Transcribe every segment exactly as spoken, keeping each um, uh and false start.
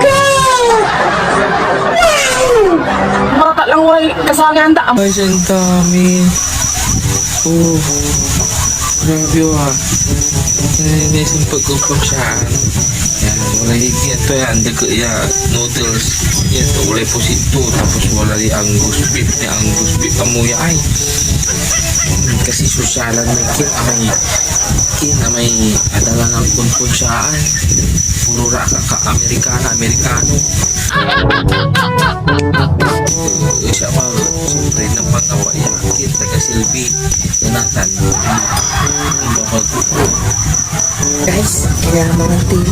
God! Wow! Marata lang walay kasangian da. Ay, ang dami. Oh, grabe, ah. Ay, may isang pagkukunsaan. Yan, walay, yan to, yan, deke, ya, noodles. Yan to, walay pusit to, tapos walay Angus beef, ni Angus beef, amuya, ay. Kasi sosyalan na kin, amay, kin, amay, adalan ang kunkunsaan. Puro ra ka, ka, Amerikana, Amerikano. Eh, siya pa, siyempre, napangaway ya, kin, taga Silbi, Jonathan. Ang bakal ko. Guys, kaya mga tila.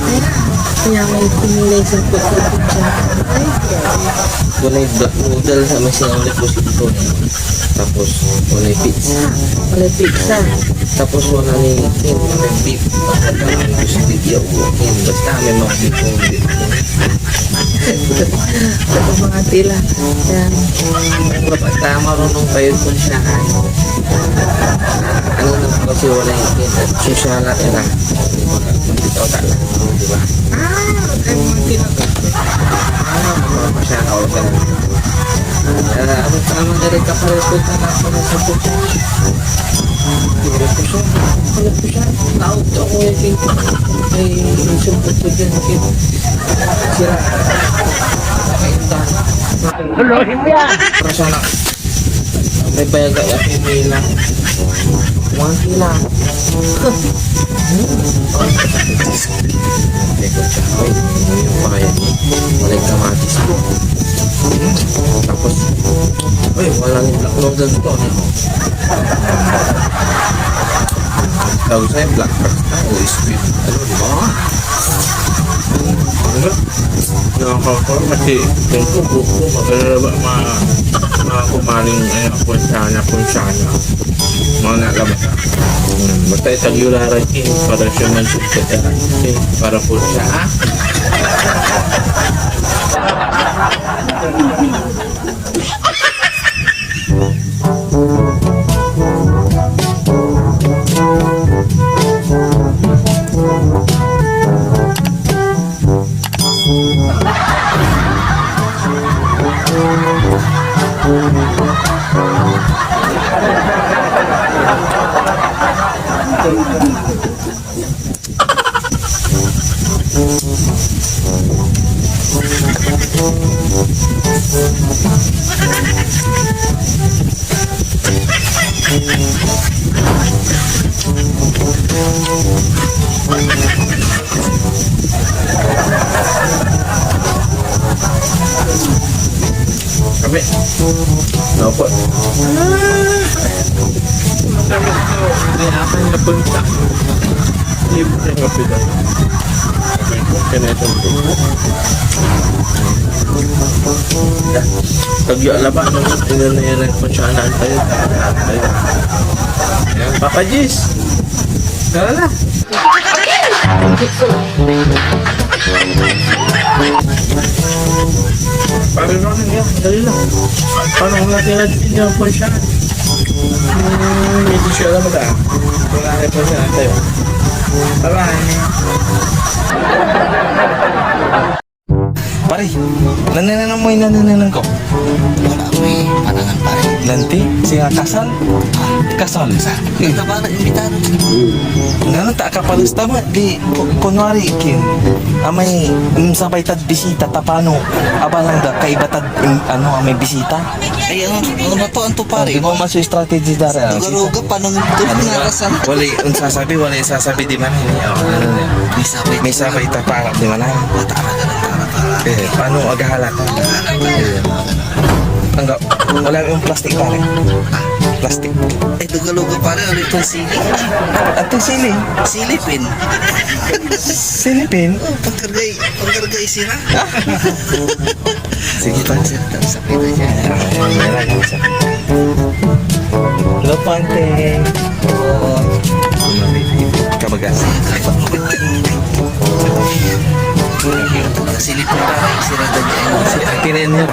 Ayan. Kaya may pinili sa pagkakas. Ay, walay black noodle sa may sinanay ko sa ito. Tapos, walay pizza. Walay pizza. Tapos, wala ni Ken, walay beef. Tapos, hindi ako, Ken. Basta, may mga beef, mga beef. Sa mga tila. Ayan. Basta, marunong kayo kung siya. Ano na po kasi wala yung Ken. Sosyalan na lang. Ito ka lang, di ba? Ah, ay, mga tinatawag. Ah, mga masyadong ako sa, ah, ano, tama na rin, kapareho na ako na sa puto. Kapareho siya. Kapareho siya. Naog to ako yung, ay, yung sumpot ko dyan, yung sira. Nakainda. Hello, Himya! Para siya na. May bayaga ya pipila. One kila. Ay, yung bayad mo. Walay kamatis ko. Tapos, ay, wala ni black noodle ko. Tawag sa'yo, black pasta o squid. Ano, di ba? Ano? Nakakakaroon kasi yung tubo ko, maglalaba, ma-, mga kumaring, ano, punsana, punsana. Mga nalabas, ah. Hmm, basta itag yung laray, eh, para siya mansipit, ah. Eh, para punsa, ah. Kami. Opo. May akin na punta. Libre ng kapitan. Ganito. Tagyo alaba, no? Tingnan na yung record siya, anak tayo. Anak tayo. Ayan, Papa Gis. Tara na. Pare Ronnie, yan, dali lang. Paano kung natin natin yung punsyan? Hmm, hindi siya alam ka. Wala na yung punsyan, tayo. Bye-bye. Pare, nanenenang mo yung nanenenang ko? Wala ko eh, panangan pare. Nanti, siya kasal? Kasal? Kasal? Ito ba na imbitado? Ngano ta akapalista mo? Di, ku-, kunwari, kin, amay, mm, sabay tad bisita, tapano, abalang da, kaiba tad, mm, ano, amay bisita? Ay, ano, ano to, anto pare? Di ba mas strategy da rin? Dugaruga, panangan to, narasan. Wala yung sasabi, wala yung sasabi, di man, hindi, oh, ano, may sabay ta para, di man, ah. Tara, tara, tara, tara. Eh, paano agahalat? Tanggap. Wala yung plastic, pare. Plastic. Eh, dugaluga, pare. Ano itong sili? At yung sili? Silipin. Silipin? Oh, pagkargay, pagkargay sira. Sige, pare. Sir, tapos ako na siya. Ayan, ayan, ayan. Hello, Pante. Oo. Kabagas. Silip mo ba? Sira dyan. Si Ate Nenner.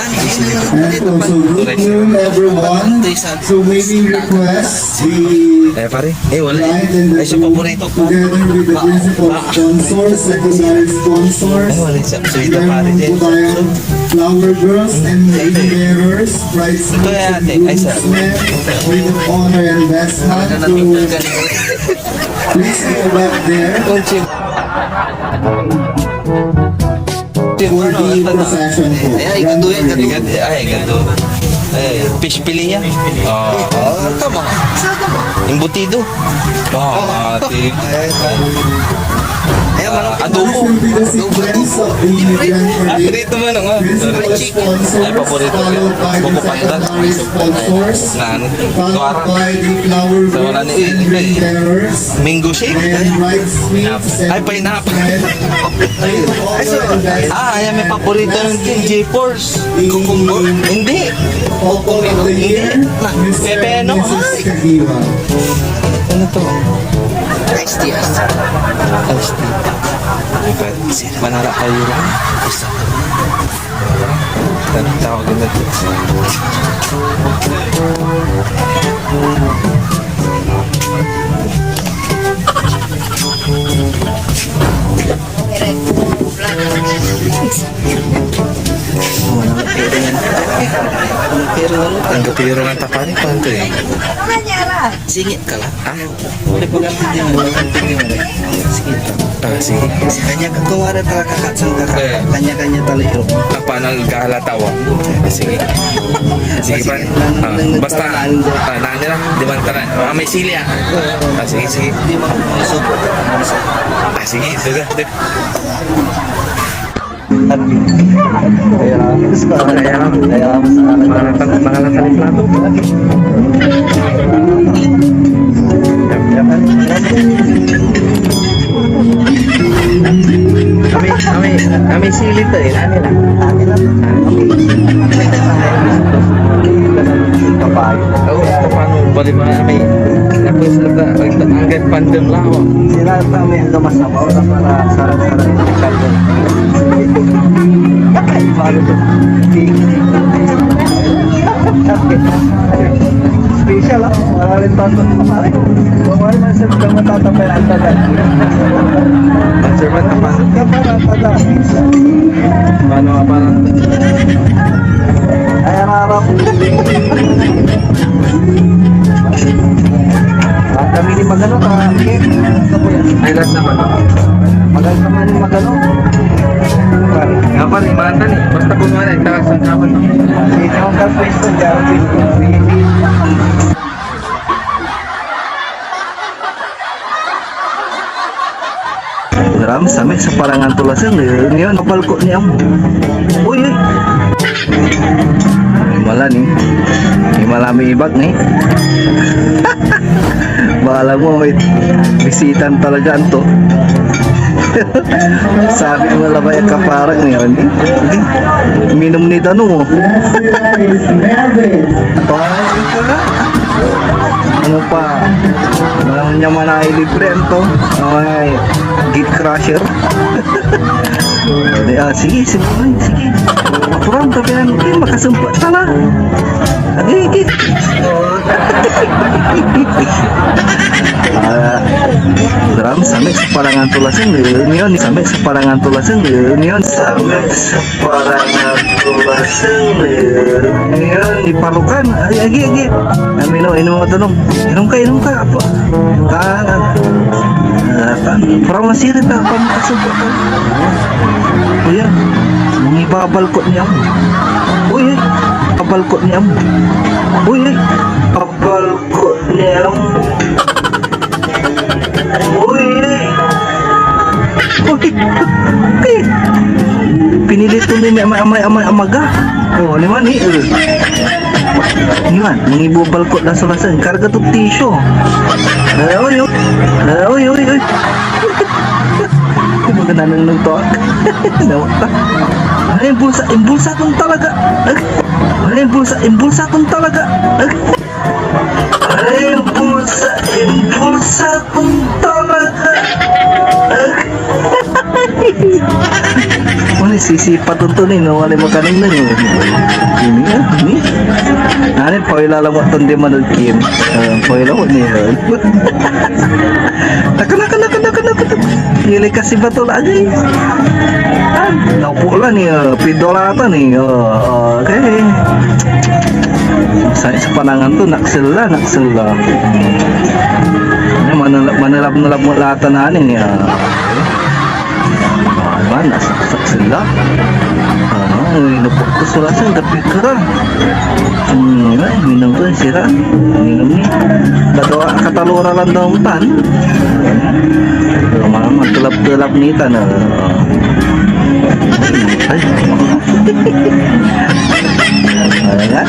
And also, so good noon, everyone. So may we request the Eh, pare? Eh, wala eh. Ay, siya paborito ko. Together with the principal sponsors, secondary sponsors, Ay, wala siya. So, ito, pare, din. Flower girls and lady bearers, bridesmaids and groomsmen, with honor and best hand to please go back there. For the procession po. Ay, ay, gando yan, gando. Ay, gando. Ay, fish fillet yan. Ah. Oh, tama. Sa tama. Embutido. Oh, ah, ti- Ayan, manok. Adobo. This will be the sequence of the grand parade. Ah, prito mo, no? Principal sponsors, followed by the secondary sponsors, followed by the flower girls and ring bearers, Mango shake? And bridesmaids and Ay, pineapple. Ay, so, ah, ayan, may paborito ng Team G-Force. Cucumber? Hindi. Couple of the year, Mister and Missus Kagiwa. Ano to? Iced tea, iced tea. Iced tea. Manala kayo lang. Isa. Ano tawag yun natin? Ang kapirungan ta, pare, paano to eh? Singit ka lang. Ah? Sige. Ah, sige. Kanya ka, kung wala talaga kakatsan ka, Eh. kanya-kanya talaga yun. Ah, paano ang kahalatawa? Sige. Sige, pa. Ah, basta, ah, naan nila, di ba, tara. Ah, may sili, ah. Ah, sige, sige. Di ba, may subo? Ah, sige, sige. Kaya, kaya, kaya, mga natan-, mga natanim nato. Kami, kami, kami sili to eh. Ano na? Kapayo. Oo, paano? Bali ba may, tapos ata, ang, ang gagpandem lawa. Sila pa may gamas na Mauna para sarap-sarap ng kape. Bago to. Special, ah. Wala rin tato. Pare, wala man sa mga matatapay ang tagal. Sir, man, apa? Paano, apa? Ay, harap. Ah, kami ni Magano, ka, Kim. Ay, lahat naman. Magal ka man ni Magano. Pare. Nga Pare, matan eh. Basta kung ano, itaas ang kawan. Sino ang kapwesto dyan? Ram, samit sa parangan to lasen, eh, ngayon, kapalko ni Am. Uy, uy. Mala ni. May malami ibag ni. Bala mo, may bisitan talaga anto. Sabi mo labay ang kaparang ni, oh. Hindi. Minum ni Dano, oh. Ano pa? Ano niya man ay libre to? Ay, gate crusher. Ay, ah, sige, sige, ay, sige. Mapuram, tabihan ko, eh, makasumpa tala. Ay, gate. Ah, Ram, samit sa parangan to lasen, eh, yun, samit sa parangan to lasen, eh, yun, samit sa Parang natulaseng, eh, ngayon, iparukan. Ay, agi, agi. Amin, oh, inom mo, tanong. Inom ka, inom ka, apo. Ah, ah, parang masirit na, parang kasubok ka. Kuya, nung ibabalkot niya ako. Uy, uy, ibabalkot niya ako. Uy, uy, ibabalkot niya ako. Uy! Uy! Pinilit ko din may amay, amay, amay, amaga. Oh, ano man, eh, eh. Ano man, nung ibubalkot na sa lasan, karga to tissue. Ah, uy, uy. Ah, uy, uy, uy. Maganda nung nagtawag. Nawak ka. Ay, bulsa, bulsa kong talaga. Ay, bulsa, bulsa kong talaga. Ay, bulsa, bulsa kong talaga. Ano, sisipat to ni, no? Ano, makaning na, no? Ini, ah, ini. Ano, pawila lang mo ton di manod Kim. Ah, pawila mo ni, ah. Taka, taka, taka, taka, taka, taka. Pili kasi ba to lagi? Ah, naupo lang ni, ah, pidolatan ni, ah, okay. Sa, sa panangan to, naksel la, naksel la. Ano, manala-, manalab-nalab mo lata na ni, ah. Ah, man, nasaksak sila. Ah, inupok to sila sa dapit ka ra. Hmm, ay, minum ko, sira. Minum ni. Bato, katalora lang daw tan. Mama, tulap-tulap ni tan, ah. Ay. Ayan nga.